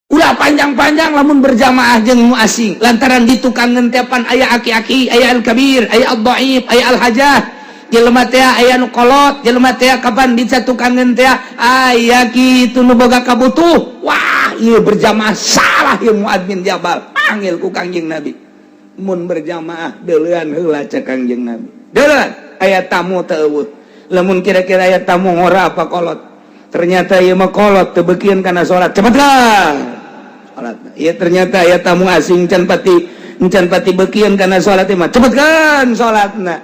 Ulah panjang-panjang lamun berjamaah jeung nu asing, lantaran di tukangan teh pan aya aki-aki, aya al-kabir, aya al-dhaif, aya al-hajah. Jelema teh aya nu kolot, jelema teh kapan di satukangan teh aya kitu nu boga kabutuh. Wah, ieu berjamaah salah ieu. Muad bin Jabal panggil ku Kangjeng Nabi. Mun berjamaah deulean heula, cek Kangjeng Nabi. Deulean aya tamu teu euweuh. Lamun kira-kira aya tamu ngora apa kolot? Ternyata ieu mah kolot, teu beukieun kana salat, cepetlah salat. Ieu ternyata aya tamu asing, can pati beukieun kana salat mah, cepetkan salatna.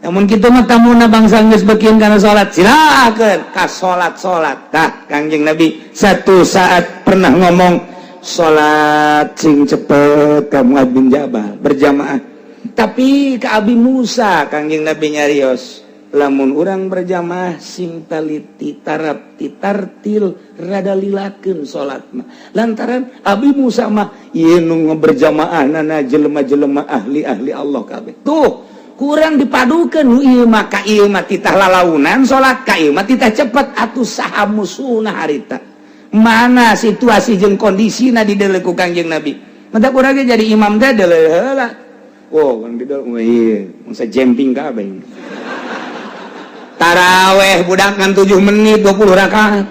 Namun kitu mah tamuna bangsa geus beukieun kana salat, silakeun ka salat-salat. Tah, Kangjeng Nabi satu saat pernah ngomong, "Salat sing cepet ka Muad bin Jabal berjamaah." Tapi ke Abi Musa Kangjeng Nabi nyarios, lamun urang berjamaah sing taliti, tarap titartil, rada lilakeun salat mah, lantaran Abi Musa mah ieu nu berjamaah nana jelema-jelema ahli-ahli Allah kabeh. Tuh kurang dipadukeun nu ieu mah ka ieu mah titah lalaunan salat, ka ieu mah titah cepet. Atuh saha musuhna harita? Mana situasi jeung kondisina dideuleu ku Kangjeng Nabi. Mata kurang jadi imam teh deuleu heula. Oh, kan di oh iya, masa jemping kabeh. Taraweh budak kan 7 menit 20 rakaat.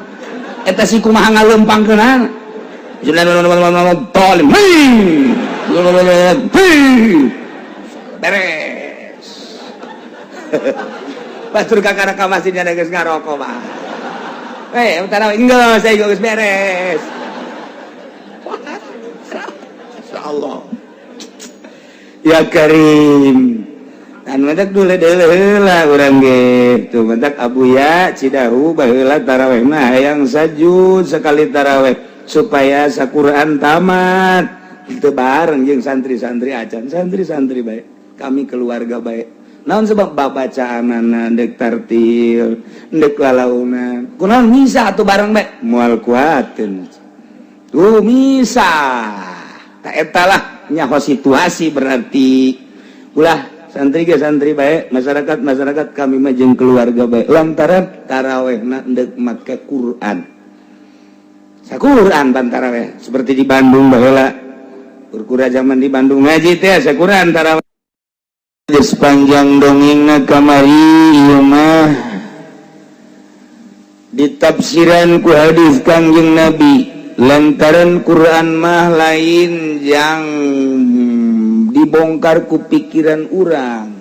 Eta si kumaha ngalempangkeunana? Tolim. Beres. Batur kakara ka masjid geus ngarokok mah. Eh, taraweh enggak, saya geus beres. Insyaallah. Ya Karim. Dan mentak dulu heula urang ge. Tuh mentak Abuya Cidahu baheula taraweh mah hayang sajud sekali taraweh supaya saquran tamat. Itu bareng jeung santri-santri acan, santri-santri baik. Kami keluarga baik. Naon sebab babacaanana ndek tartil, ndek lalaunan. Kunaon misa atuh bareng bae? Moal kuateun. Tuh misa. Tak eta lah nyaho situasi, berarti ulah santri ge santri baik, masyarakat masyarakat, kami mah jeung keluarga baik, lantaran tarawehna ndek make Quran, saquran pan taraweh seperti di Bandung baheula. Kurkura zaman di Bandung ngaji teh saquran taraweh. Sepanjang dongengna kamari ieu mah ditafsiran ku hadis Kangjeng Nabi, lantaran Quran mah lain yang dibongkar ku pikiran urang,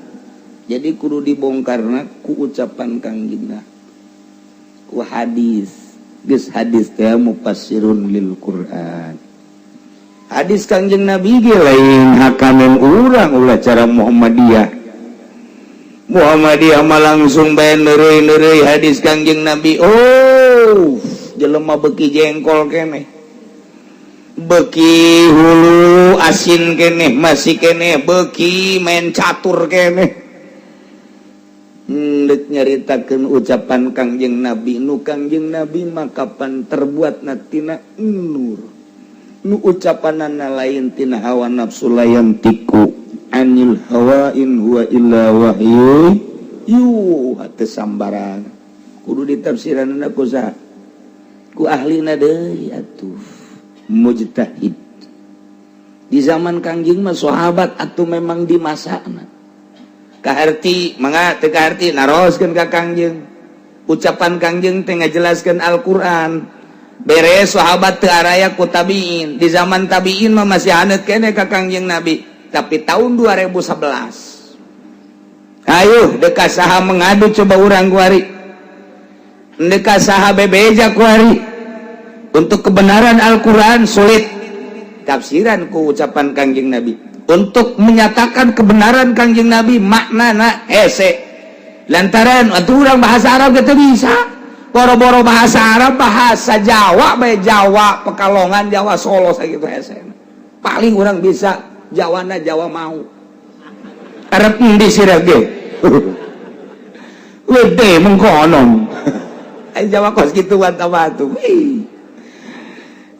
jadi kudu dibongkarna ku ucapan Kangjeng, ku hadis. Geus hadis teh mufassirun lil Quran. Hadis Kangjeng Nabi ge lain hakanen urang, ulah cara Muhammadiyah. Muhammadiyah mah langsung bae neureuy-neureuy hadis Kangjeng Nabi. Oh, jelema beuki jengkol keneh, beuki hulu asin keneh, masih keneh beuki main catur keneh. Ndek nyaritakeun ucapan Kangjeng Nabi, nu Kangjeng Nabi mah kapan terbuat tina nur, nu ucapanana lain tina hawa nafsu. La yantiqu anil hawa in huwa illa wahyu yuha. Teu sambarangan, kudu ditafsiranna ku saha? Ku ahlina deui atuh, mujtahid. Di zaman Kangjeng mah sahabat atuh memang di masana kaharti, mangga teu kaharti naroskeun ka Kangjeng. Ucapan Kangjeng teh ngajelaskeun Al-Qur'an. Beres sahabat teu araya, ku tabiin. Di zaman tabiin mah masih haneut keneh ka Kangjeng Nabi. Tapi tahun 2011, ayo deka saha mengadu coba urang kuari, deka saha bebeja kuari untuk kebenaran Al-Quran? Sulit tafsiran ku ucapan Kangjeng Nabi untuk menyatakan kebenaran Kangjeng Nabi, maknana hese, lantaran atuh urang bahasa Arab gitu bisa boro-boro bahasa Arab, bahasa Jawa bae, Jawa Pekalongan, Jawa Solo sakitu hese. Paling orang bisa Jawana Jawa mau Arab endi sira ge wede mengkonon. Ai Jawa kos kitu wan batu.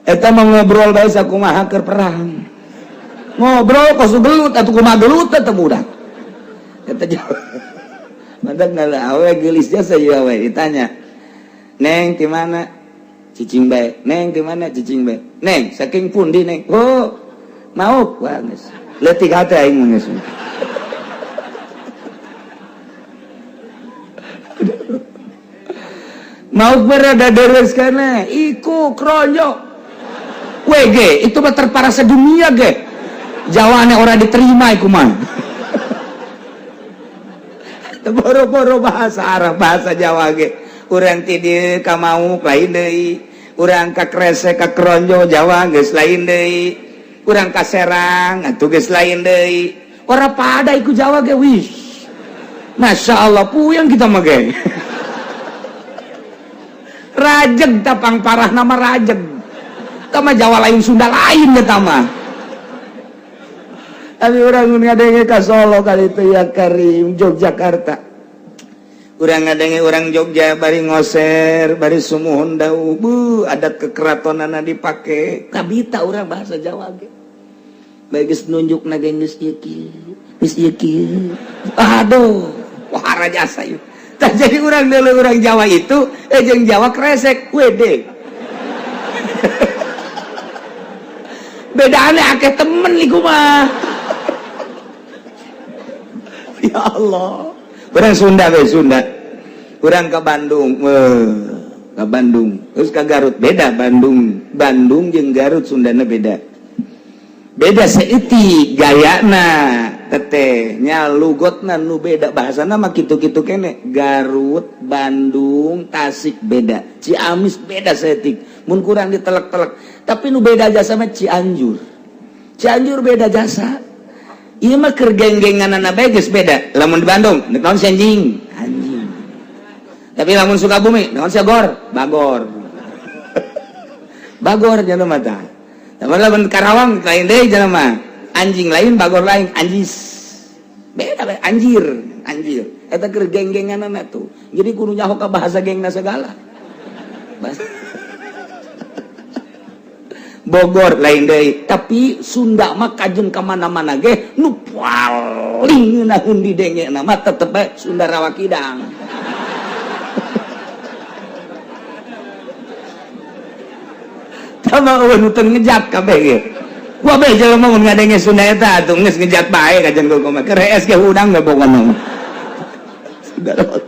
Eta mah ngobrol bae sakumaha keur perang. Ngobrol kos gelut atuh, kumaha gelut teh budak. Eta Jawa. Mantak ngala awe geulis jasa ieu awe ditanya. "Neng di mana?" "Cicing bae." "Neng di mana?" "Cicing bae." Neng, saking pundi neng? Oh, mau wah geus. Leutik hate aing mah geus. Mau berada deres kana iku kronyo. WG itu mah terparah sedunia ge. Jawane ora diterima iku mah. Boro-boro bahasa Arab, bahasa Jawa ge. Urang ti dieu ka Mauk lain deui. Urang ka Kresek ka Kronjo Jawa geus lain deui. Urang ka Serang atuh geus lain deui. Ora pada iku Jawa ge wis. Masya Allah puyeng kita mah ge. Rajeg tapang parah nama rajeg. Tama Jawa lain Sunda lain ya tama. Tapi orang ngadenge ka Solo kali itu ya Karim Yogyakarta. Urang ngadenge orang Jogja bari ngoser, bari sumuhun dau, bu adat kekeratonana dipake. Kabita urang bahasa Jawa ge. Bae geus nunjuk na ge geus ieu kieu, geus ieu kieu. Aduh, wah jasa ieu. Tah jadi urang deuleu urang Jawa itu jeung Jawa kresek WD. Bedane akeh temen iku mah. Ya Allah. Urang Sunda we Sunda. Urang ke Bandung, ke Bandung. Terus ke Garut beda Bandung. Bandung jeung Garut Sundana beda. Beda saeutik gayana teteh nya lugotna nu beda bahasana mah kitu-kitu kene. Garut, Bandung, Tasik beda. Ciamis beda saeutik. Mun kurang ditelek-telek. Tapi nu beda jasa mah Cianjur. Cianjur beda jasa. Ieu mah keur geng-genganana bae geus beda. Lamun di Bandung, naon si anjing? Anjing. Tapi lamun Sukabumi, naon si gor? Bagor. Bagor nya mah tah. Lamun lamun Karawang lain deui nya mah. Anjing lain, bagor lain, anjis. Beda beda anjir, anjir. Eta keur geng-genganana tuh. Jadi kudu nyaho ka bahasa gengna segala. Bahasa Bogor lain deui, tapi Sunda mah kajen ka mana-mana ge nu paling ngeunaheun didenge mah tetep bae Sunda Rawa Kidang. Tama eueuh nu teu ngejat kabeh ge. Wah bae jelema mun ngadenge Sunda eta atuh geus ngejat bae kajen ku mah. Keur hees ge hudang ge pokona mah. Sunda Rawa.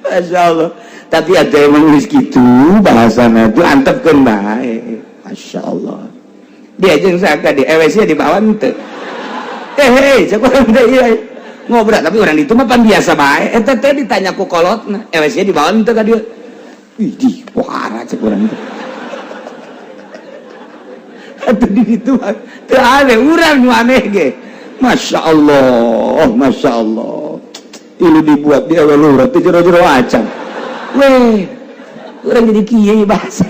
Masya Allah. Tapi ada yang menulis gitu bahasana itu antepkeun bae. Masya Allah. Dia jeung saka di EWC di bawah henteu. Hei, cek urang teh ieu ngobrol tapi urang ditu mah pan biasa bae. Eta teh ditanya ku kolotna, EWC di bawah henteu ka dieu. Ih, di pohara cek urang teh. Atuh di ditu mah teu aneh urang nu aneh ge. Masya Allah, Masya Allah. Ini dibuat di awal lurah teh jero-jero acan. Weh, orang jadi kieu bahasa.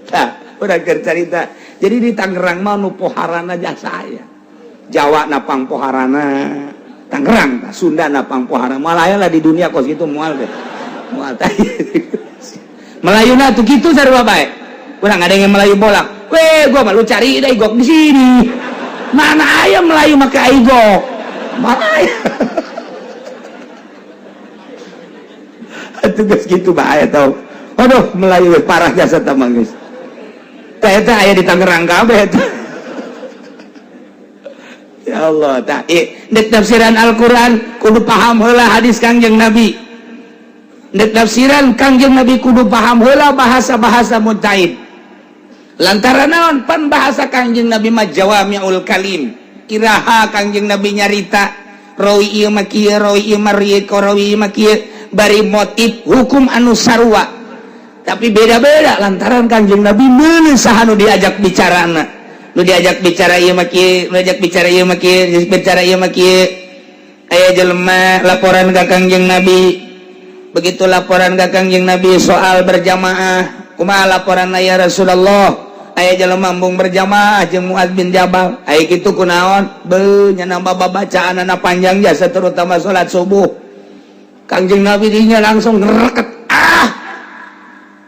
Nah, urang keur carita. Jadi di Tangerang mah nu poharana jasa aya. Jawa napang poharana, Tangerang, Sunda napang poharana. Moal aya lah di dunia kos kitu moal teh. Moal teh. Melayuna tuh kitu sarua bae. Urang ada yang Melayu bolak. Weh, gua mah lu cari deh igok di sini. Mana aya Melayu make igok? Mana aya? Tugas gitu bahaya tau. Aduh, Melayu parah jasa tamang geus. Tah eta aya di Tangerang kabeh eta. Ya Allah, tah dek tafsiran Al-Qur'an kudu paham heula hadis Kangjeng Nabi. Dek tafsiran Kangjeng Nabi kudu paham heula bahasa-bahasa mutaid. Lantaran naon pan bahasa Kangjeng Nabi mah jawami'ul kalim. Iraha Kangjeng Nabi nyarita rawi ieu mah kieu, rawi ieu mah rawi ieu mah kieu. Bari motif hukum anu sarua tapi beda-beda lantaran Kangjeng Nabi meuleuh saha nu diajak bicarana. Nu diajak bicara ieu mah kieu, nu diajak bicara ieu mah kieu, bicara ieu mah kieu. Aya jelema laporan ka Kangjeng Nabi. Begitu laporan ka Kangjeng Nabi soal berjamaah, kumaha laporanna ya Rasulullah? Aya jelema embung berjamaah jeung Muadz bin Jabal. Aya kitu kunaon? Beuh nya nambah babacaanana panjang jasa terutama salat subuh. Kangjeng Nabi dinya langsung ngereket. Ah,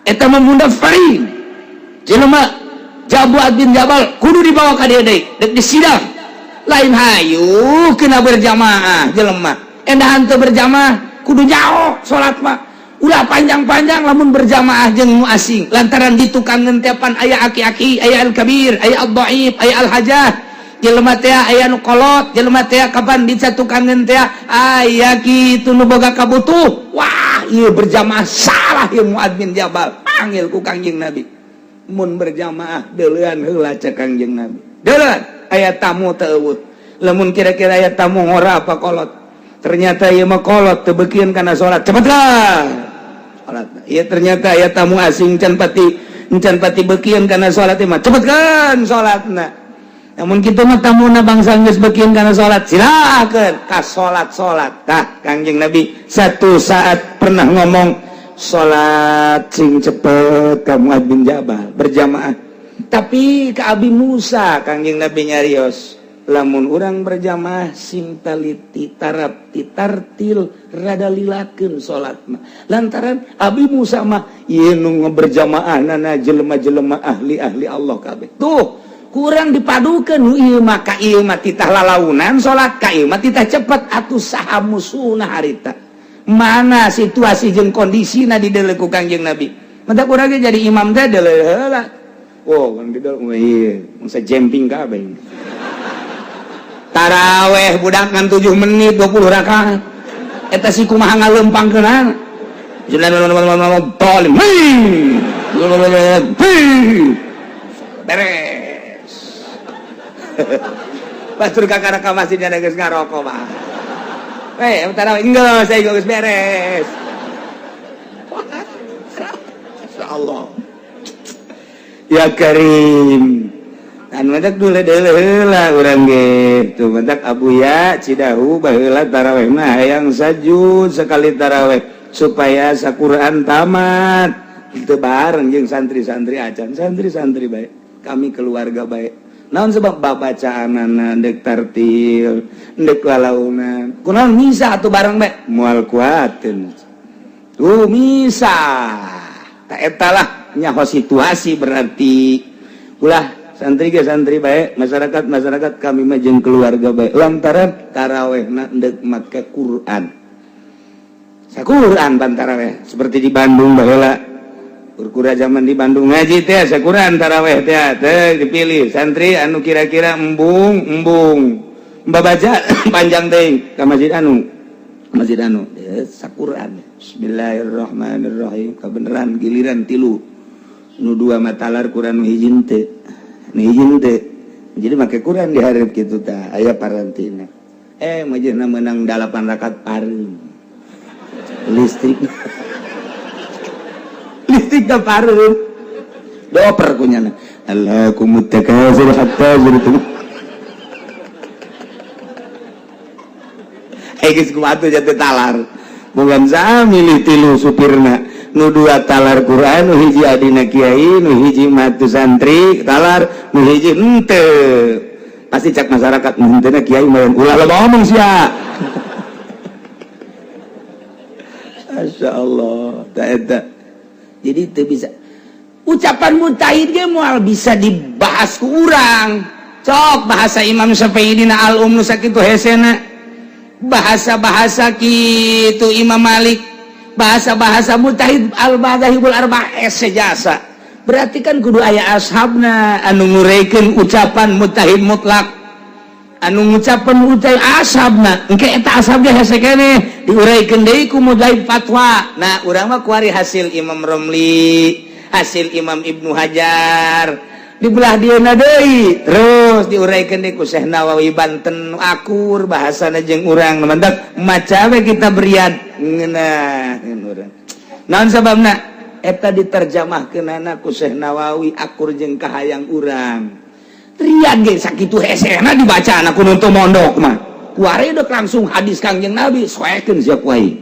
eta mah mundafarin. Jelema Muadz bin Jabal kudu dibawa ka dieu deui, dek disidang. Lain hayu kena berjamaah jelema. Endahan teu berjamaah kudu jauh salat mah. Ulah panjang-panjang lamun berjamaah jeung nu asing, lantaran ditukangeun teh pan aya aki-aki, aya al-kabir, aya al-dhaif, aya al-hajah. Jelema teh aya nu kolot, jelema teh kapan dicatukangeun teh aya kitu nu boga kabutuh. Wah, ieu berjamaah salah ieu Muad bin Jabal. Panggil ku Kangjeng Nabi. Mun berjamaah deuleuan heula cek Kangjeng Nabi. Deuleuan aya tamu teu eueuh. Lamun kira-kira aya tamu ngora apa kolot. Ternyata ieu mah kolot teu beukieun kana salat. Cepetlah. Salat. Ieu ternyata aya tamu asing can pati beukieun kana salat mah. Cepetkeun salatna. Namun kitu mah tamuna bangsa geus beukieun kana salat, silakeun ka salat-salat. Tah, Kangjeng Nabi satu saat pernah ngomong salat sing cepet ka Muad bin Jabal berjamaah. Tapi ke Abi Musa Kangjeng Nabi nyarios, lamun urang berjamaah sing taliti tarap titartil rada lilakeun salat mah. Lantaran Abi Musa mah ieu nu berjamaah nana jelema-jelema ahli-ahli Allah kabeh. Tuh, kurang dipadukeun nu ieu mah ka ieu mah titah lalaunan salat, ka ieu mah titah cepet atuh saha musuhna harita. Mana situasi jeung kondisina dideuleu ku Kangjeng Nabi. Mata urang ge jadi imam teh deuleu heula. Oh, kan dideuleu ieu, masa jemping kabeh. Taraweh budak ngan 7 menit 20 rakaat. Eta si kumaha ngalempangkeunana. Beres. Batur kakara ka masjid ada geus ngarokok mah. Eh, taraweh enggak, saya geus beres. Insyaallah. Ya Karim. Kan matak dulu heula urang ge. Tuh matak Abuya Cidahu baheula taraweh mah hayang sajud sekali taraweh supaya saquran tamat. Itu bareng jeung santri-santri acan, santri-santri baik. Kami keluarga baik. Naon sebab babacaanana ndek tartil, ndek lalaunan. Kunaon misa atuh bareng bae? Moal kuateun. Tuh misa. Tak eta lah nyaho situasi berarti. Ulah santri ke santri baik, masyarakat masyarakat kami mah jeung keluarga baik. Lantaran tarawehna ndek make Quran. Saquran pan taraweh seperti di Bandung baheula. Kurkura zaman di Bandung ngaji teh saquran taraweh teh teh dipilih santri anu kira-kira embung embung babaca panjang teh ka masjid anu saquran. Bismillahirrahmanirrahim. Kebenaran giliran tilu nu dua matalar Quran nu hiji teu. Nu hiji teu. Jadi make Quran dihareup kitu tah aya parantina. Masjidna menang 8 rakaat pareum. Listrik. Listrik teh pareum. Doper kunyana. Alhaakumut takatsur hatta zurtum. Geus kumaha jatuh talar. Bukan sa milih tilu supirna. Nu dua talar Quran, nu hiji adina kiai, nu hiji matu santri talar, nu hiji henteu. Pasti cak masyarakat henteu kiai mah ulah loba ngomong sia. Masya Allah, tak eta. Jadi teu bisa. Ucapan mujtahid ge moal bisa dibahas ku urang. Cok bahasa Imam Syafi'i dina al-Um nu sakitu hesena. Bahasa-bahasa kitu Imam Malik, bahasa-bahasa mujtahid al-madzahibul arba'ah sejasa. Berarti kan kudu aya ashabna anu ngureikeun ucapan mujtahid mutlak. Anu ngucapan mujtahid ashabna, engke eta ashab ge hese keneh diuraikeun deui ku mujtahid fatwa. Nah, urang mah kuari hasil Imam Romli, hasil Imam Ibnu Hajar. Dibelah dieuna deui, terus diuraikeun deui ku Syekh Nawawi Banten akur bahasana jeung urang. Mantak maca we kita beriad ngeunah urang. Naon sababna? Eta diterjemahkeunana ku Syekh Nawawi akur jeung kahayang urang. Riyad ge sakitu hesena dibacana ku nu teu mondok mah. Kuari deuk langsung hadis Kangjeng Nabi soekeun sia ku aing.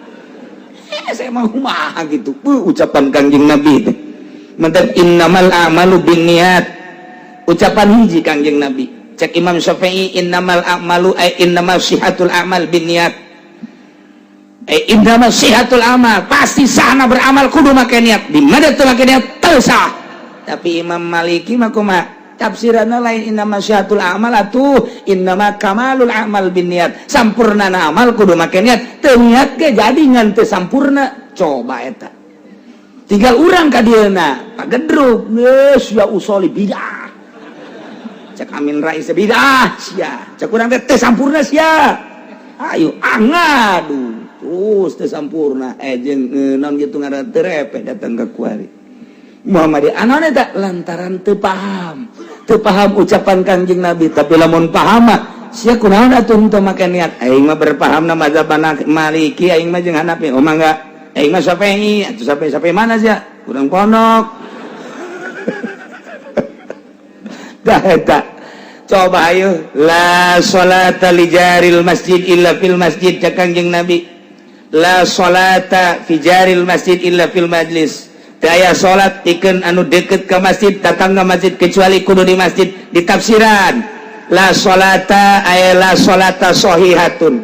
Saya mah kumaha gitu. Ucapan Kangjeng Nabi teh. Mantak innamal a'malu binniyat. Ucapan hiji Kangjeng Nabi. Cek Imam Syafi'i innamal a'malu ay innamal sihatul a'mal binniyat. Ay innamal sihatul amal, pasti sahna beramal kudu make niat. Di mana teu make niat teu sah. Tapi Imam Maliki mah kumaha? Tafsiranna lain innama syihatul amal atuh, innama kamalul amal binniat. Sampurnana amal kudu make niat. Teu niat ge jadi ngan teu sampurna. Coba eta. Tinggal urang ka dieuna, pagedruk geus ya usoli bidah. Cek Amin Rais bidah sia. Cek urang teh teu sampurna sia. Ayo angadu terus teu sampurna jeung naon kitu ngaran teu repeh datang ka kuari. Muhammadiyah anu eta lantaran teu paham. Teu paham ucapan Kangjeng Nabi, tapi lamun paham mah sia kunaon atuh teu make niat. Aing mah berpahamna mazhab Maliki, aing mah jeung Hanafi. Oh mangga, aing mah Syafi'i, atuh sampai mana sia? Urang pondok. Dah eta. Coba ayo la salata li jaril masjid illa fil masjid cek Kangjeng Nabi. La salata fi jaril masjid illa fil majlis. Teu aya salat pikeun anu deket ke masjid, datang ke masjid kecuali kudu di masjid. Ditafsiran la salata ay la salata sahihatun.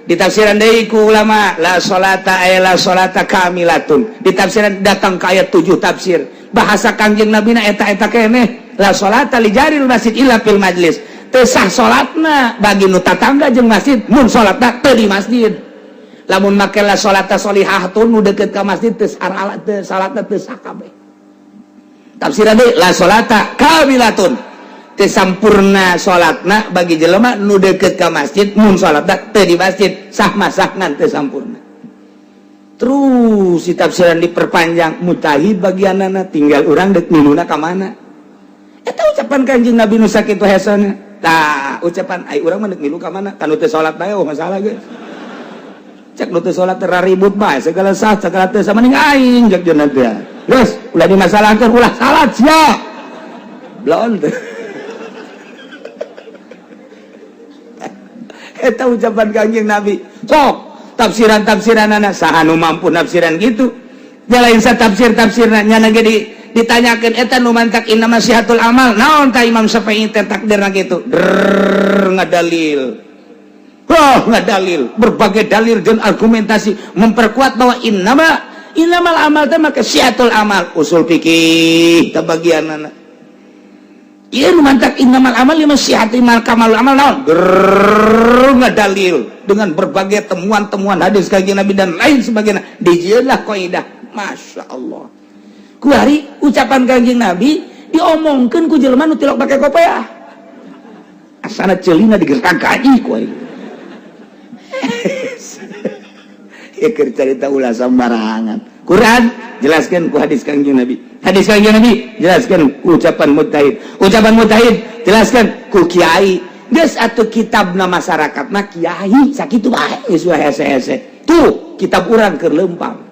Ditafsiran deui ku ulama la salata ay la salata kamilatun. Ditafsiran datang ka ayat 7 tafsir. Bahasa Kangjeng Nabi na eta-eta keneh la salata li jaril masjid illa fil majlis. Teu sah salatna bagi nu tatangga jeung masjid mun salatna teu di masjid. Lamun make la salata sholihatun nu deket ka masjid teu salat teu salatna teu sah kabeh. Tafsiran deui la salata kamilatun. Teu sampurna salatna bagi jelema nu deket ka masjid mun salatna teu di masjid, sah mah sah ngan teu sampurna. Terus si tafsiran diperpanjang mujtahid bagianana tinggal urang dek miluna ka mana. Eta ucapan Kanjeng Nabi nu sakitu hesona. Tah ucapan ai urang mah dek milu ka mana? Kan teu salat bae oh masalah geus. Cek nu teu salat teh ribut bae segala sah segala teu sama ning aing cek jeung teh. Geus ulah dimasalahkeun ulah salat sia. Blon teh. Eta ucapan Kanjeng Nabi. Sok tafsiran-tafsiran anak saha nu mampu nafsiran gitu. Lain sa tafsir-tafsirna nyana ge ditanyakeun eta nu mantak innama sihatul amal. Naon ta Imam Syafi'i teh takdirna kitu? Drrrr ngadalil. Oh, ngadalil berbagai dalil dan argumentasi memperkuat bahwa innamal amal teh maka sihatul amal usul fikih teh bagianana. Ieu nu mantak innamal amal lima sihati mal kamalul amal naon? Drrrr ngadalil dengan berbagai temuan-temuan hadis Kanjeng Nabi dan lain sebagainya. Dijieunlah kaidah. Masya Allah. Kuari ucapan Kanjeng Nabi diomongkeun ku jelema nu tilok pake kopiah. Asana ceulina digertak gaji ku aing. Ya keur carita ulah sambarangan. Quran jelaskan ku hadis Kanjeng Nabi. Hadis Kanjeng Nabi jelaskan ku ucapan mujtahid. Ucapan mujtahid jelaskan ku kiai. Geus atuh kitabna masyarakat mah kiai sakitu bae geus ulah hese-hese. Tuh kitab urang keur leumpang.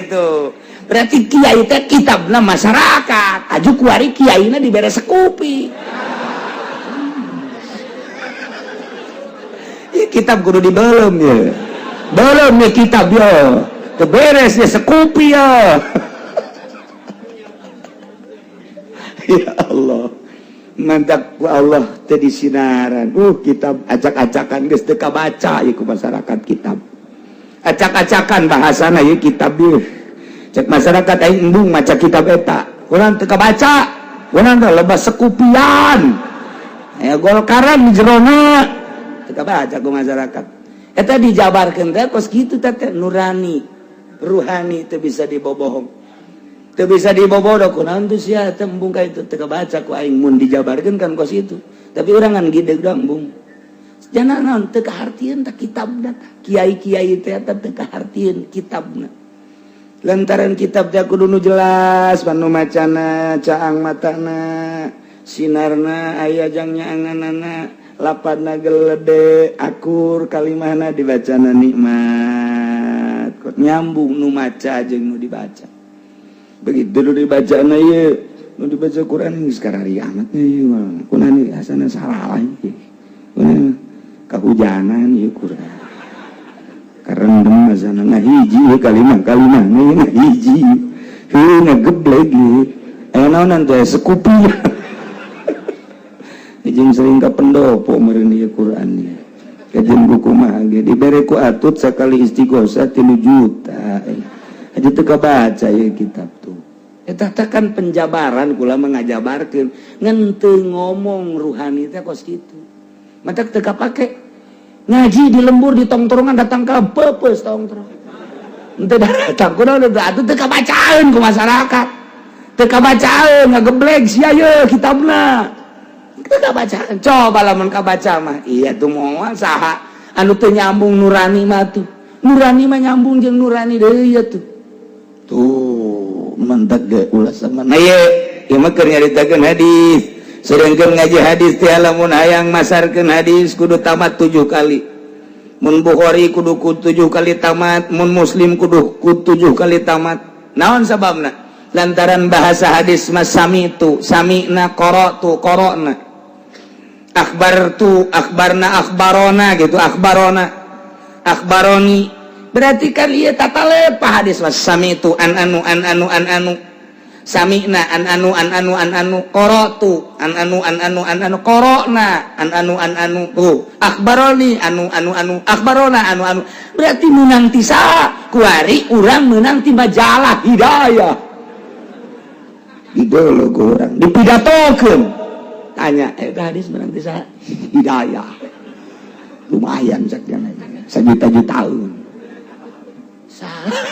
Tuh. Berarti kiai teh kitabna masyarakat. Aju kuari kiaina dibere sekupi. Ya, kitab kudu dibelem ya. Belum ya kitab ya. Keberes ya sekupi ya. Ya Allah. Mantap ku Allah teh disinaran. Kitab acak-acakan geus teu kabaca ieu ku masyarakat kitab. Acak-acakan bahasana ieu kitab ieu. Cek masyarakat aing embung maca kitab eta. Urang teu kabaca. Urang teh loba sekupian. Aya golkaran di jerona. Teu kabaca ku masyarakat. Eta dijabarkeun teh kos kitu teh nurani, ruhani teu bisa dibobohong. Teu bisa dibobodo kunaon teu sia teh embung ka itu teu kabaca ku aing mun dijabarkeun kan kos itu. Tapi urang ngan gideg doang embung. Jana naon teu kahartieun tah kitabna tah. Kiai-kiai teh eta teu kahartieun kitabna. Lantaran kitab teh kudu nu jelas panu macana, caang matana, sinarna aya jang nyaanganana. Lapadna gelede akur kalimahna dibacana nikmat kok nyambung nu maca jeung nu dibaca. Begitu nu dibacana ieu nu dibaca Quran geus karari amat ieu kunaon asana salah ieu kunaon kahujanan ieu Quran karendem asana ngahiji ieu kalimah-kalimah ngahiji heuh ngagebleg ieu aya naonan teh sekupi. Jeung sering ka pendopo meureun ieu Quran ieu. Kajeun buku mah ge dibere ku atut sakali istighosah 3 juta. Aja teu kabaca ieu kitab tuh. Eta teh kan penjabaran, kula mengajabarkeun ngan teu ngomong ruhani teh kos kitu. Matak teu kapake ngaji di lembur, di tongtrongan, datang ka peupeus tongtrong. Henteu datang kunaon atuh? Teu kabacaeun ku masyarakat. Teu kabacaeun, ngageblek sia ye kitabna. Teu kabacaeun. Coba lamun kabaca mah, iya tuh moal saha anu teu nyambung nurani mah tuh. Nurani mah nyambung jeung nurani deui ya tuh. Tuh, mantak ge ulah sama. Nah, ieu ieu mah keur nyaritakeun hadis. Sedangkan ngaji hadis teh lamun hayang masarkeun hadis kudu tamat 7 kali. Mun Bukhari kudu ku 7 kali tamat, mun Muslim kudu ku 7 kali tamat. Naon sababna? Lantaran bahasa hadis mas samitu, sami'na, qara'tu, qara'na. Akhbartu, akhbarna, akhbarona gitu, akhbarona. Akhbaroni. Berarti kan ieu tata lepa hadis mas samitu an anu an anu an anu. Sami'na an anu an anu an anu, qara'tu an anu an anu an anu, qara'na an anu an anu, tuh akhbaroni anu anu anu, akhbarona anu anu. Berarti menang ti saha? Kuari urang menang ti majalah Hidayah. Ideologi urang dipidatokeun, tanya eta hadis menang ti saha? Hidayah. Lumayan sakian sajuta-juta tahun salah.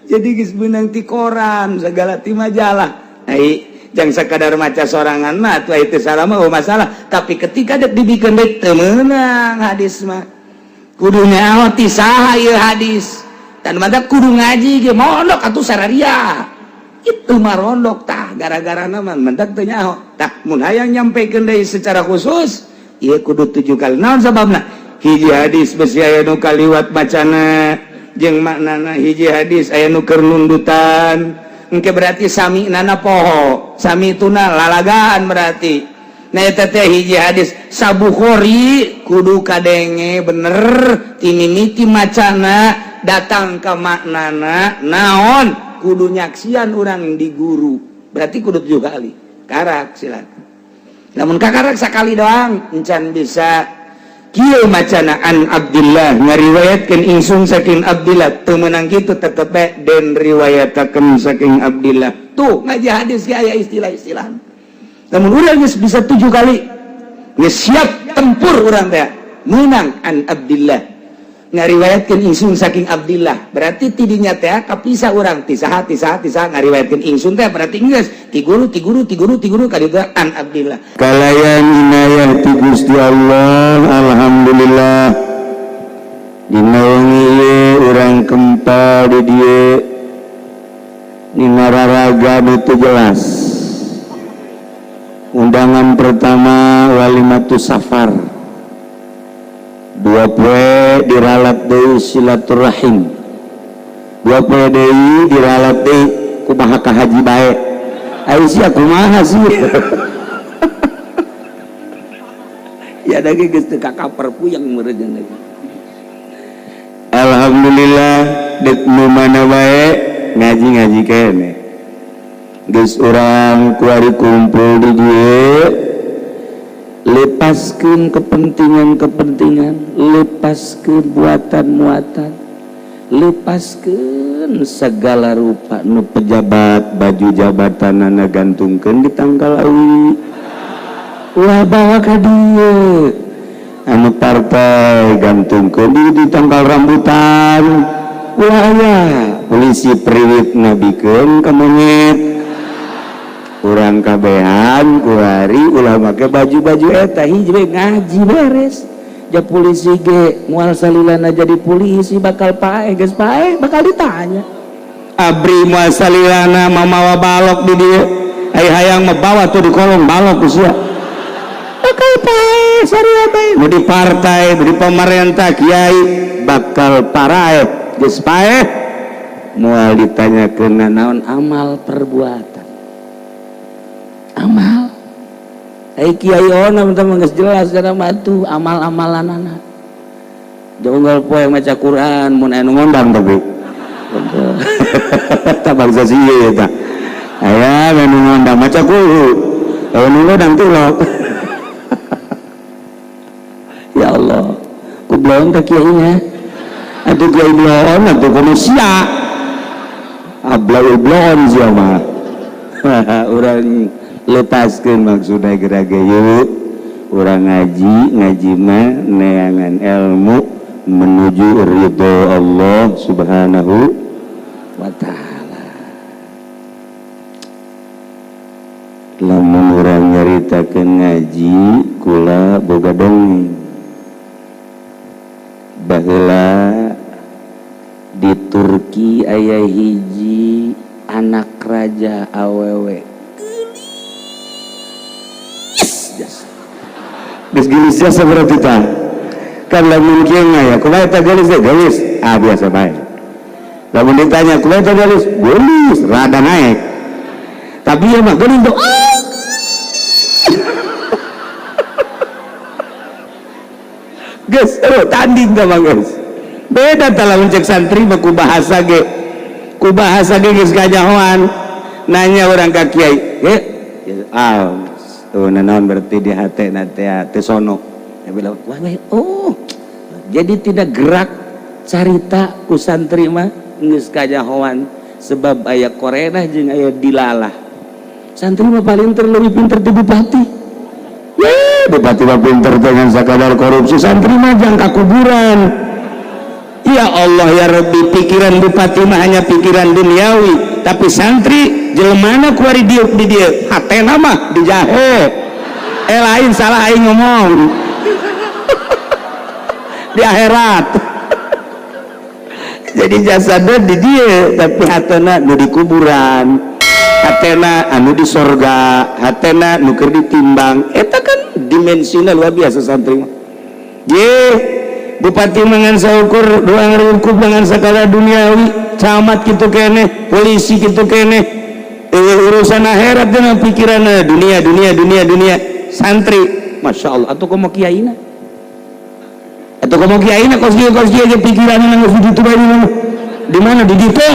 Jadi geus beunang ti koran segala, ti majalah. Ai jangan sekadar maca sorangan mah atuh, itu salah mah, oh masalah. Tapi ketika dek dibikin dek teu meunang hadis mah, kudu nyaho ti saha ieu hadis. Dan mantap kudu ngaji ge mondok atuh sararia itu mah rondok tah gara-gara nama mentak teu nyaho. Tah, mun hayang nyampekeun deui secara khusus ieu kudu 7 kali. Naon sababna? Hiji hadis besi aya nu kaliwat macana jeung maknana, hiji hadis aya nu keur nundutan engke, berarti sami nana poho, sami tuna lalagaan. Berarti nah eta teh hiji hadis sabukhori kudu kadenge bener ti mimiti macana datang ke maknana. Naon kudu nyaksian urang di guru, berarti kudu 7 kali karak. Silakan, namun kakarak sekali doang encan bisa. Kieu macana an Abdillah, ngariwayatkeun ingsun saking Abdillah, teu meunang kitu, tetep bae den riwayatakeun saking Abdillah. Tuh, ngaji hadis ge aya istilah-istilah. Namun urang geus bisa 7 kali, geus siap tempur urang teh. Meunang an Abdillah, ngariwayatkeun ingsun saking Abdillah, berarti tidinya teh kapisah urang ti saha, ti saha, ti saha ngariwayatkeun ingsun teh. Berarti geus ti guru, ti guru, ti guru, ti guru ka ditu an Abdillah. Kalayan inayah ti Gusti Allah, alhamdulillah dina wengi ieu urang kempal di dieu dina raraga nu teu jelas. Undangan pertama walimatu safar, 2 poe diralat deui silaturahim, 2 poe deui diralat deui kumaha ka haji bae. Ai sia kumaha sih ya, da ge geus teu kakaper, puyeng meureun lagi. Alhamdulillah, dek nu mana bae ngaji-ngaji kene geus urang kuari kumpul di dieu. Lepaskeun kepentingan-kepentingan, lepaskeun buatan-muatan, lepaskeun segala rupa. Nu pejabat baju jabatanana gantungkeun di tangkal awi, ulah bawa ka dieu. Anu partai gantungkeun di tangkal rambutan, ulah aya. Polisi priwit nabikeun ka monyet. Urang kabehan kuari ulah make baju-baju eta, hiji we ngaji beres. Ja polisi ge moal salilana jadi polisi, bakal paeh, geus paeh bakal ditanya. Abri moal salilana mamawa balok di dieu. Ai hayang mah bawa tuh di kolong balok sia, bakal paeh saria bae. Nu di partai, nu di pemerintah, kiai bakal paraeh, geus paeh moal ditanyakeun naon amal perbuatan. Amal. Ai kiai ona teman geus jelas kana mah tuh amal-amalanana. Jonggal poe maca Quran mun aya nu ngondang, tapi tah bangsa sieun eta. Aya nu ngondang maca kuhu, aya nu ngondang tilok. Ya Allah, ku bloon ka kiainya atuh, kiai bloon atuh kudu sia. Ablaul blon sia mah. Urang lepaskeun maksudna geura ge yeuh. Urang ngaji, ngaji mah neangan ilmu menuju ridho Allah Subhanahu wa ta'ala. Lamun urang nyaritakeun ngaji kula boga dongeng. Baheula di Turki aya hiji anak raja awewe. Geulis jasa. Geus geulis jasa berarti tah. Kan lamun kieu mah ya, kumaha eta geulis teh? Geulis. Ah biasa bae. Lamun ditanya kumaha eta geulis? Geulis, rada naik. Tapi ya mah geulis tuh. Geus, tanding tah mah geus. Beda tah lamun cek santri mah ku bahasa ge. Ku bahasa ge geus kanyahoan. Nanya urang ka kiai, "Ge, ah, tuh nanaon berarti di hatena teh teu sono." Dia bilang, "Wah, oh." Jadi tidak gerak carita ku santri mah geus kanyahoan sebab aya korenah jeung aya dilalah. Santri mah paling terlebih pinter ti bupati. Ya, bupati mah pinter dengan sakadar korupsi, santri mah jangka kuburan. Ya Allah ya Rabbi, pikiran bupati mah hanya pikiran duniawi, tapi santri jelemana kuari diuk di dieu, hatena mah dijahe. Lain salah aing ngomong. Di akhirat. Jadi jasadna di dieu, tapi hatena nu di kuburan. Hatena anu di sorga, hatena nu keur ditimbang. Eta kan dimensina luar biasa santri mah. Ye, bupati mangan saukur doang rungkup dengan sakala duniawi, camat kitu keneh, polisi kitu keneh. Urusan akhirat dengan pikiran dunia dunia dunia dunia. Santri, masya Allah, atau komo kiaina, atau komo kiaina kos kieu ge pikiranna geus di ditu bae di mana di ditu.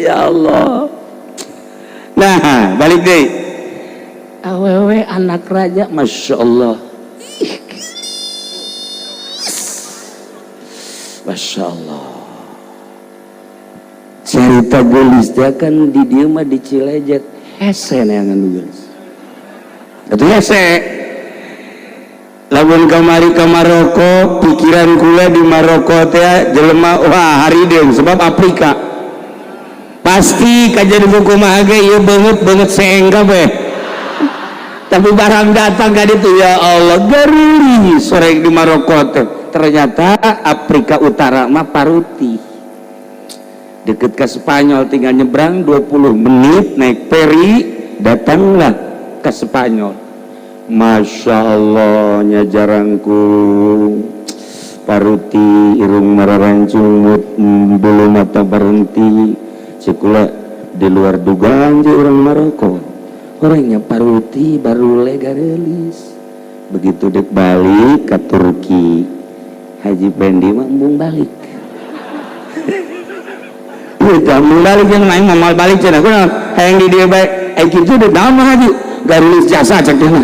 Ya Allah. Nah, balik deh. Awewe anak raja, masya Allah. Masya Allah. Cerita geulis teh kan di dieu mah di Cilejet hese neangan nu geulis. Atuh hese. Lamun kamari ka Maroko, pikiran kula di Maroko teh jelema wah harideung sebab Afrika. Pasti kajian buku mah ge ieu beungeut-beungeut seeng kabeh. Tapi barang datang ka ditu ya Allah garuli sore di Maroko teh. Ternyata Afrika Utara mah paruti. Deket ke Spanyol tinggal nyebrang 20 menit naik feri datanglah ke Spanyol. Masya Allah nya jarangku paruti irung mararancung bulu mata berhenti. Cikula di luar dugaan je orang Maroko. Orangnya paruti baru legarelis. Begitu dek balik ke Turki, Haji Pendi mah embung balik. Udah embung balik yang main mau balik cenah kunaon hayang di dieu bae. Ai kitu dek naon mah Haji? Garulis jasa cek teh mah.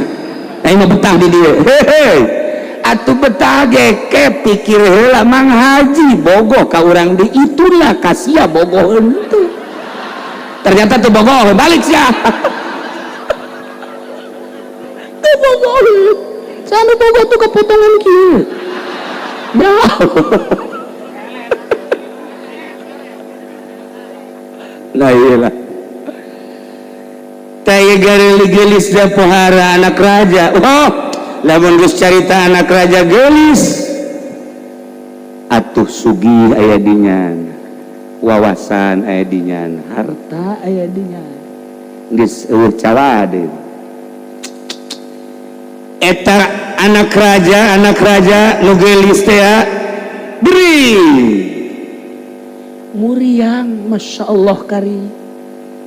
Aing mah betah di dieu. Hehe. Atuh betah ge ke pikir heula Mang Haji bogoh ka urang di itulah kasia bogoh henteu. Ternyata tuh bogoh balik sia. Tuh bogoh. Sana bogoh tuh kepotongan kieu. Nah iyalah. Taya gareli gelis da pohara anak raja. Oh, lamun geus carita anak raja gelis. Atuh sugih aya dinya. Wawasan aya dinya, harta aya dinya. Geus eueuh cawade. Eta anak raja nu geulis teh beri muriang masya Allah kari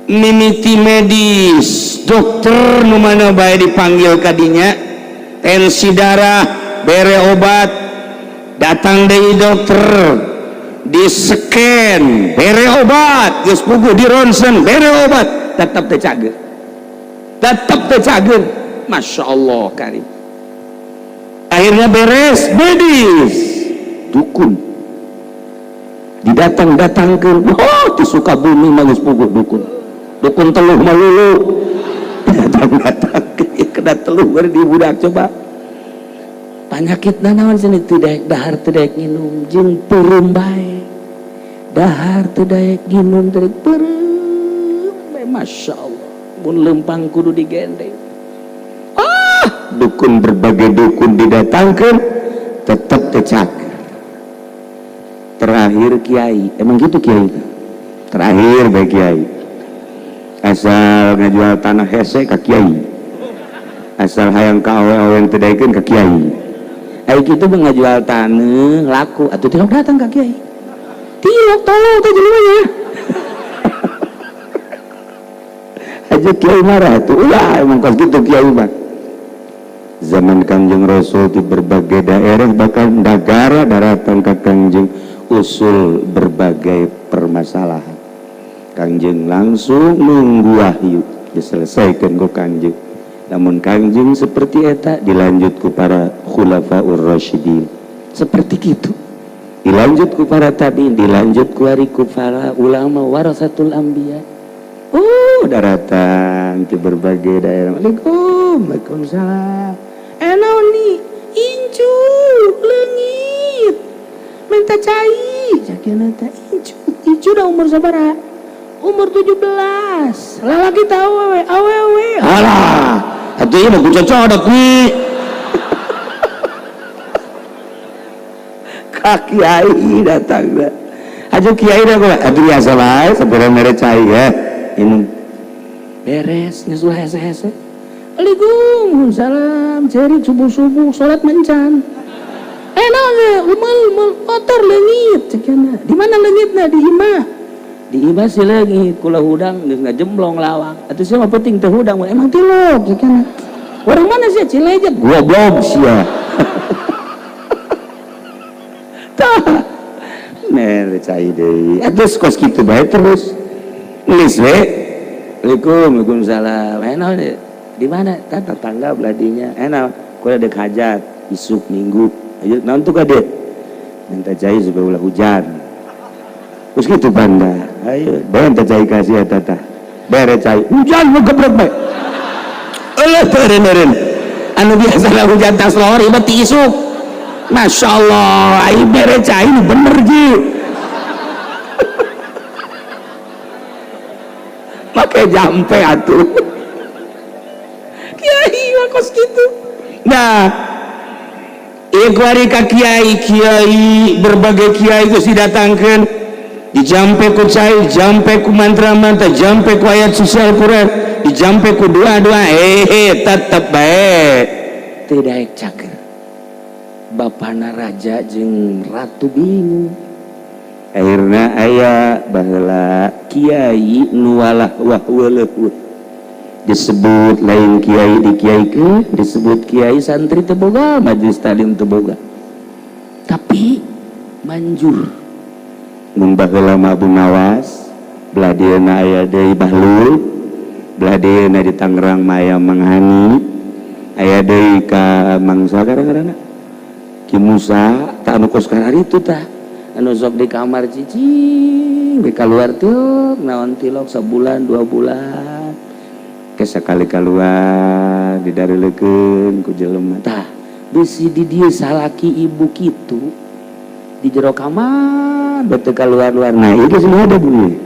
mimiti medis dokter nu mana bae dipanggil kadinya tensi darah bere obat datang deui dokter di scan bere obat geus puguh di ronsen bere obat tetap teu cager tetap teu cager masya Allah kari akhirnya beres medis dukun Didatang-datangkeun, oh di Sukabumi mah geus puguh dukun. Dukun teluh malulu. Datang-datangkeun kena teluh bari di budak coba. Panyakit naon cenah teu daek dahar teu daek nginum jeung peureum bae. Dahar teu daek nginum teu daek peureum bae, Masya Allah. Mun lempang kudu digendeng. Ah, dukun berbagai dukun didatangkeun tetep teu cager. Terakhir kiai, emang gitu kiai. Terakhir bae kiai. Asal ngajual tanah hese ka kiai. Asal hayang ka awewe teu daekeun ka kiai. Ai kitu mah ngajual tanah laku atuh tilok datang ka kiai. Tilok tolong teh jelema. Aja kiai marah tuh. Ulah emang kos kitu kiai mah. Zaman Kangjeng Rasul di berbagai daerah bahkan negara daratan ka Kangjeng usul berbagai permasalahan. Kangjeng langsung nunggu wahyu diselesaikan ku Kangjeng. Namun Kangjeng seperti eta dilanjut ku para khulafaur rasyidin. Seperti gitu. Dilanjut ku para tabi'in, dilanjut ku hari ku para ulama warasatul anbiya. Oh, daratan di berbagai daerah. Waalaikum, waalaikumsalam. Naon nih? Incu, leungit. Minta cai, cakina teh incu. Incu udah umur sabaraha? Umur 17. Lalaki teh awewe, awewe. Alah, atuh ieu mah ku cocodok nih. Ka kiai datang dah. Aja kiai dah gua, atuh biasa bae sapira mere cai ya. Minum. Beres, geus ulah hese-hese. Waalaikum salam, cerik subuh-subuh salat mencan. Naon ge? Umel motor leungit cekena. Di mana leungitna? Di imah. Di imah si leungit, kula hudang geus ngajemblong lawang. Atuh sia mah penting teu hudang, emang tilok cekena. Orang mana sih Cilejet? Goblok sia. Tah. Mere cai deui. Atuh kos kitu bae terus. Geus we. Waalaikum, waalaikumsalam. Naon di mana? Tah tetangga beladinya. Naon? Kula dek hajat isuk minggu. Ayo naon tuh kade? Minta cai supaya ulah hujan. Terus gitu banda. Ayo, minta cai kasih eta tah. Bere cai. Hujan mau gebrek bae. Eueuh teureun-eureun. Anu biasa hujan tas lohor ieu mah ti isuk. Masya Allah, ayo bere cai nu bener ji. Make jampe atuh. Kiai mah kos kitu. Nah, ieu ka kiai, kiai berbagai kiai geus didatangkeun, dijampe ku cai, jampe ku mantra-mantra, jampe ku ayat suci Al-Qur'an, dijampe ku doa-doa, tetep bae teu daek cager. Bapana raja jeung ratu bingung. Akhirna aya baheula kiai nu walah wah weuleuh. Disebut lain kiai dikiaikeun, disebut kiai santri teu boga, majelis taklim teu boga. Tapi manjur. Mun baheula mah Abu Nawas, belah dieuna aya deui Bahlul, belah dieuna di Tangerang mah aya Mang Hani, aya deui ka Mangsa kadang-kadang Ki Musa, tah anu kos kararitu tah. Anu sok di kamar cicing, we kaluar tilok, naon tilok sabulan, 2 bulan. Ke sakali kaluar didareulekeun ku jelema. Tah, bisi di dieu salaki ibu kitu di jero kamar bete kaluar-luar. Nah, itu semua ada bunyi.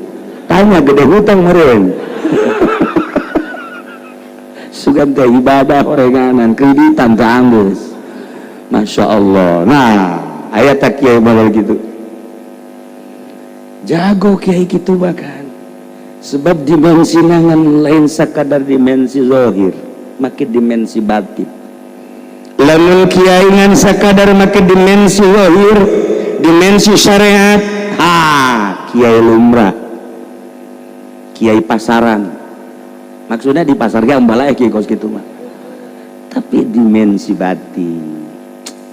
Tanya gede hutang meureun. Sugan teh ibadah orenganan kreditan teh anggeus. Masya Allah. Nah, aya tak kiai model gitu. Jago kiai gitu bahkan. Sebab dimensi nangan lain sakadar dimensi zahir, make dimensi batin. Lamun kiai ngan sakadar make dimensi zahir, dimensi syariat, ha, kiai lumrah. Kiai pasaran. Maksudnya di pasar ge ambala kiai kos kitu mah. Tapi dimensi batin.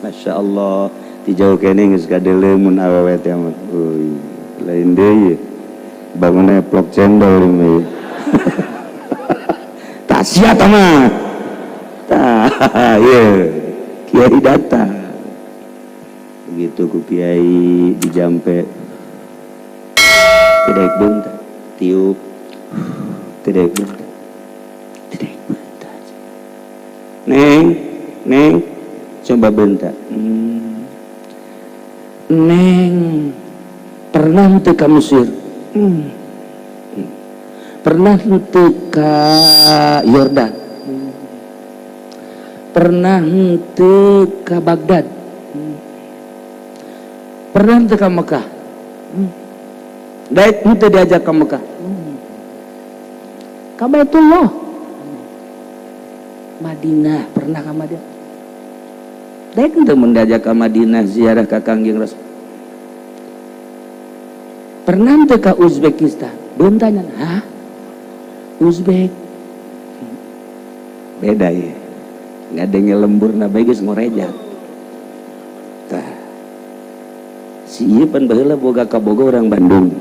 Masya Allah, ti jauh kene geus kadeuleu mun awewe teh mah. Euy, lain deui. Bangun eplok cendol ini. Tak sia tah mah. Tah, ieu. Kiai datang. Begitu ku kiai dijampe. Tidak bentar tiup, tidak bentar, tidak bentar. Neng, neng, coba bentar. Neng, pernah teu ka Mesir? Pernah teu ka Yordan? Pernah teu ka Baghdad? Pernah teu ka Mekah? Daek henteu diajak ke Mekah? Ka Baitullah? Madinah, pernah ka Madinah? Daek henteu mun diajak ka Madinah ziarah ka Kangjeng Rasul? Pernah henteu ka Uzbekistan? Beunta nya, hah? Uzbek beda ya, nggak ada yang lembur na bae geus ngorejat. Tah, si ieu pan baheula boga kaboga orang Bandung.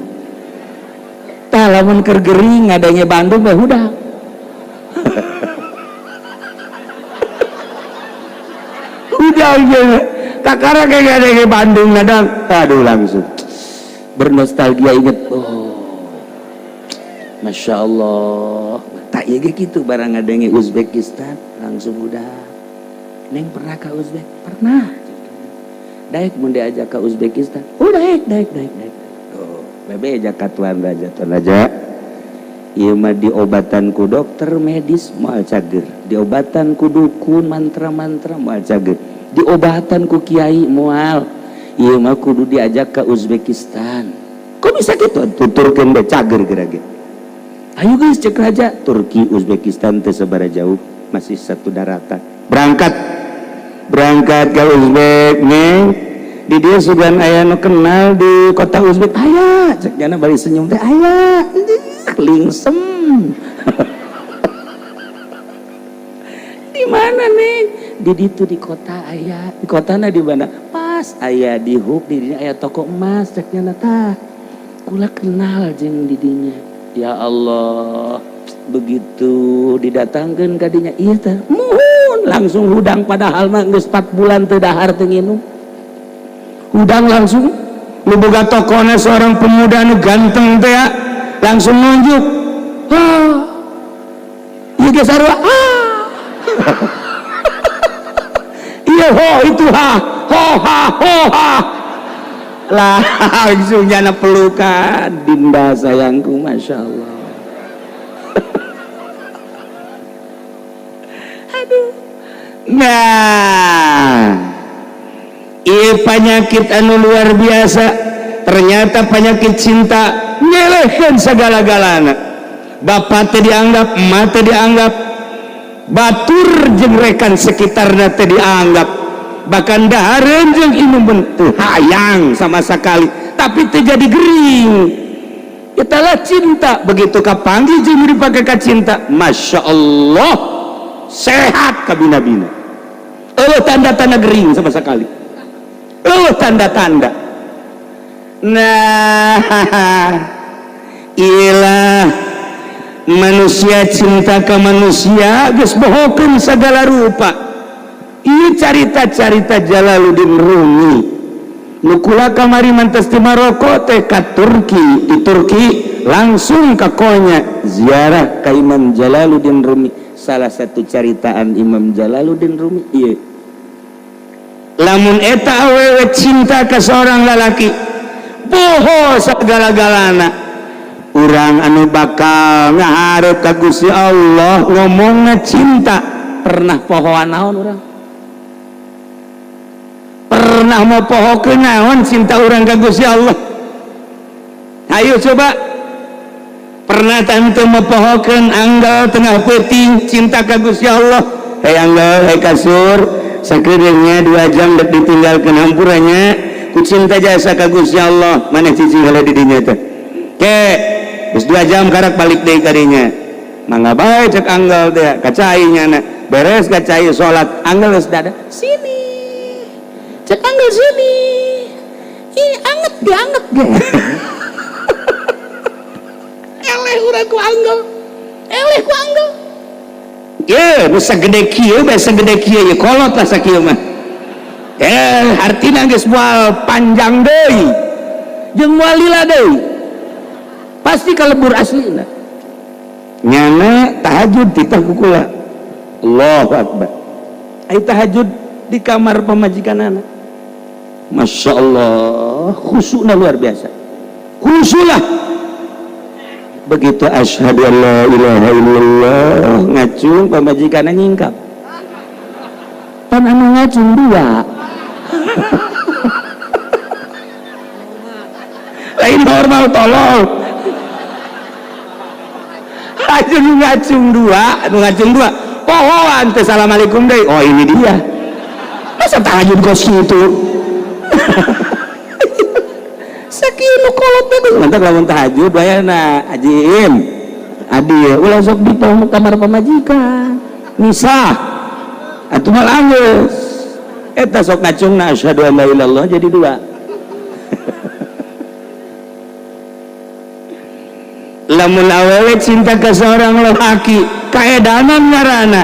Tah, lamun keur gering ngadenge Bandung mah udah, udah gitu kakara kayak ngadenge Bandung nadang, aduh, langsung bernostalgia, inget, oh, Masya Allah. Tak ya gitu, barang ngadenge Uzbekistan langsung udah. Neng, pernah ke Uzbek? Pernah. Daek mun diajak ke Uzbekistan? Oh, daek, daek, daek, daek. Oh, bebe ajak ka tuan raja. Tuan raja, ieu mah diobatan ku dokter medis moal cager, diobatan ku dukun mantra-mantra moal cager, diobatan ku kiai moal, ieu mah kudu diajak ke Uzbekistan. Kok bisa gitu? Tuturkeun be cager geura ge. Ayo guys, cek raja. Turki Uzbekistan teu sabaraha jauh, masih satu daratan. Berangkat, berangkat ke Uzbek. Nih di dia sugan aya nu kenal di kota Uzbek? Aya, cek jana bari senyum teh. Aya lingsem. Di mana nih? Di ditu, di kota aya. Di kotana di mana? Pas aya di huk di dinya aya toko emas, cek nyana. Tah, kula kenal jeung di dinya. Ya Allah, begitu didatangkeun ka dinya, ieu teh muhun langsung hudang, padahal mah geus 4 bulan teu dahar teu nginum, hudang langsung. Nu boga tokona seorang pemuda nu ganteng teh ya, langsung nunjuk, ah ieu ge sarua, ah iya, ho itu, ha ho ha ho ha. Langsung jana pelukan, dinda sayangku, masya Allah. Aduh, nah iya, penyakit anu luar biasa ternyata penyakit cinta, nyelehkan segala-galana. Bapak teh dianggap, emak teh dianggap, batur jeung rekan sekitarna teh dianggap, bahkan dahareun jeung inum teu hayang sama sekali, tapi teu jadi gering. Itulah cinta. Begitu kapanggih jeung dipake ka cinta, Masya Allah, sehat kabina-bina, eueuh tanda-tanda gering sama sekali, eueuh tanda-tanda. Nah, ilah manusia cinta ke manusia geus bohokeun segala rupa. Ieu carita-carita Jalaluddin Rumi nu kula kamari mantas di Maroko teh ka Turki, di Turki langsung ka Konya ziarah ka Imam Jalaluddin Rumi. Salah satu caritaan Imam Jalaluddin Rumi ieu, lamun eta awewe cinta ke seorang lalaki, boho segala-galana. Urang anu bakal ngaharep ka Gusti Allah ngomongna cinta, pernah pohoan naon urang? Pernah mau poho naon cinta urang ka Gusti Allah? Ayo coba, pernah tante mopohokeun anggal tengah peuting cinta ka Gusti Allah? Hei anggal, hei kasur, sakedeungnya 2 jam dek ditinggalkeun, hampurannya ku cinta jasa ka Gusti Allah maneh cicing heula di dinya teh. Ke geus 2 jam karak balik deui ka dinya. Mangga bae, cek anggal teh kacai nyana. Beres kacai salat, anggal geus dada sini, cek anggal, sini ini anget ge, anget ge. Eleh urang ku anggal, eleh ku anggal. Ye, bisa gede kieu, bisa gede kieu, ye kolot lah sakieu mah. Eh, artina geus moal panjang deui. Jeung moal lila deui. Pasti kalebur aslina. Nyana tahajud titah ku kula. Allahu akbar. Ai tahajud di kamar pamajikanana. Masya Allah, khusyukna luar biasa. Khusyulah. Begitu asyhadu an la ilaha illallah ngacung pamajikanna nyingkap. Pan anu ngacung dua. Lain normal tolol. Aja nu ngacung dua, nu ngacung dua. Pohoan teh assalamualaikum deui. Oh ini dia. Masa tahajud kos kitu? Sakieu nu kolot teh geus mantap lamun tahajud bayana ajiim. Adil ulah sok di kamar pamajikan. Misah. Atuh mah langgeus. Eta sok ngacungna asyhadu an la ilaha illallah jadi dua. Lamun awewe cinta ke seorang lelaki kaedanan ngaranna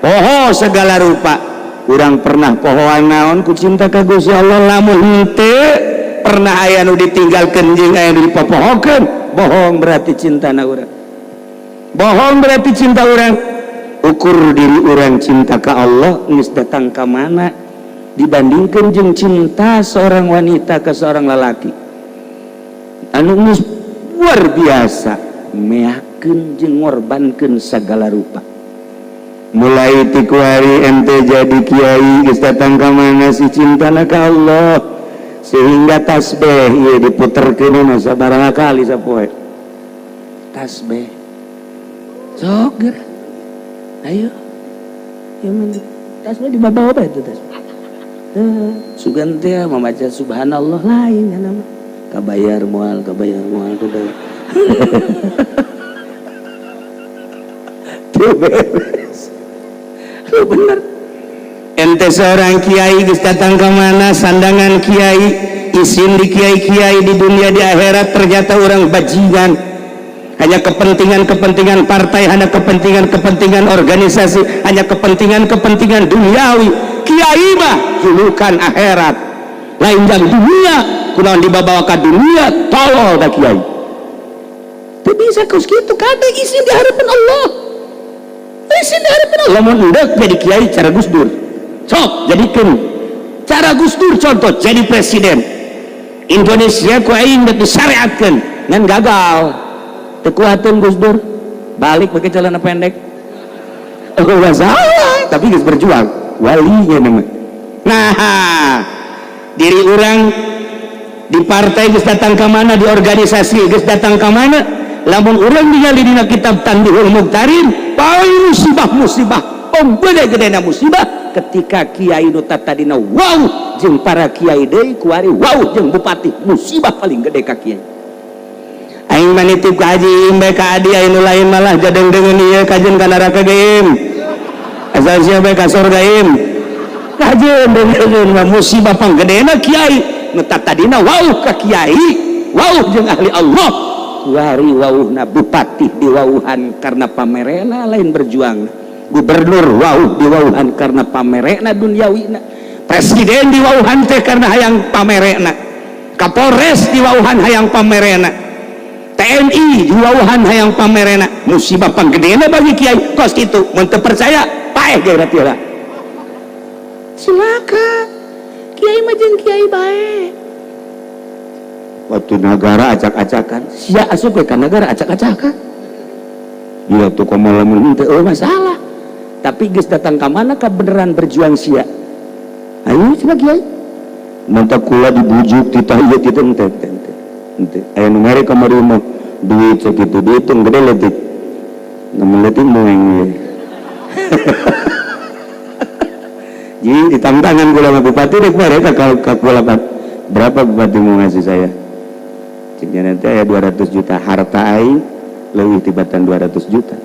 poho segala rupa. Urang pernah pohoan naon ku cinta ka Gusti Allah, lamun henteu pernah aya nu ditinggalkeun jeung aya nu dipopohokeun, bohong berarti cintana urang. Bohong berarti cinta urang. Ukur diri urang cinta ka Allah geus datang ka mana dibandingkeun jeung cinta seorang wanita ke seorang lelaki anu geus luar biasa meakeun jeung ngorbankeun sagala rupa. Mulai ti kuari ente jadi kiai geus datang ka mana si cintana ka Allah sehingga tasbih ieu diputerkeun sabaraha kali sapoe tasbih sok geura ayo ieu mah tasbih dibawa bae itu tasbih sugan teh membaca subhanallah lain ya nama kabayar moal kabayar. Beres. Bener. Ente seorang kiai geus datang ke mana sandangan kiai isin di kiai-kiai di dunia di akhirat ternyata orang bajingan. Hanya kepentingan-kepentingan partai, hanya kepentingan-kepentingan organisasi, hanya kepentingan-kepentingan duniawi. Kiai mah julukan akhirat. Lain jang dunia, kunaon dibawa ka dunia, tolol da kiai. Teu bisa kos kitu kade isin di hadapan Allah. Isin di hadapan Allah mun endek jadi kiai cara Gus Dur. Sok jadikeun cara Gus Dur contoh jadi presiden. Indonesia ku aing geus disyariatkeun ngan gagal. Teu kuateun Gus Dur. Balik pakai celana pendek. Oh, masalah, tapi geus berjuang. Walinya nama. Nah, diri orang di partai geus datang ke mana, di organisasi geus datang ke mana, lamun urang ningali dina kitab Tanbihul Muqtarin, paling musibah-musibah, pembede-gedena musibah ketika kiai nu tadina wow jeung para kiai deui kuari wow jeung bupati, musibah paling gede ka kiai. Aing mah nitip ka Haji Im bae ka Adi, anu lain malah jadeng-dengeun ieu kajeun ka neraka ge Im. Asal sia bae ka surga Im. Kajeun dengeun mah musibah panggedena kiai nu tadina wow ka kiai, wow jeung ahli Allah. Kuari wauhna bupati diwauhan karena pamerena lain berjuang. Gubernur wauh diwauhan karena pamerena duniawina. Presiden diwauhan teh karena hayang pamerena. Kapolres diwauhan hayang pamerena. TNI diwauhan hayang pamerena. Musibah panggedena bagi kiai kos kitu. Mun teu percaya paeh ge berarti lah. Silakan. Kiai mah jeung kiai bae. Waktu negara acak-acakan, sia asup ke negara acak-acakan. Iya tuh komo lamun henteu masalah. Tapi geus datang ka mana ka beneran berjuang sia. Ayo coba kiai. Mantap kula dibujuk titah ieu titah henteu henteu henteu. Aya nu mere kamari mah duit sakitu dihitung gede leutik. Namun leutik moeng ieu. Jadi ditantangan kula sama bupati dek mere ka kula berapa bupati mau ngasih saya? Ciknya nanti aya 200 juta harta aing leuwih tibatan 200 juta.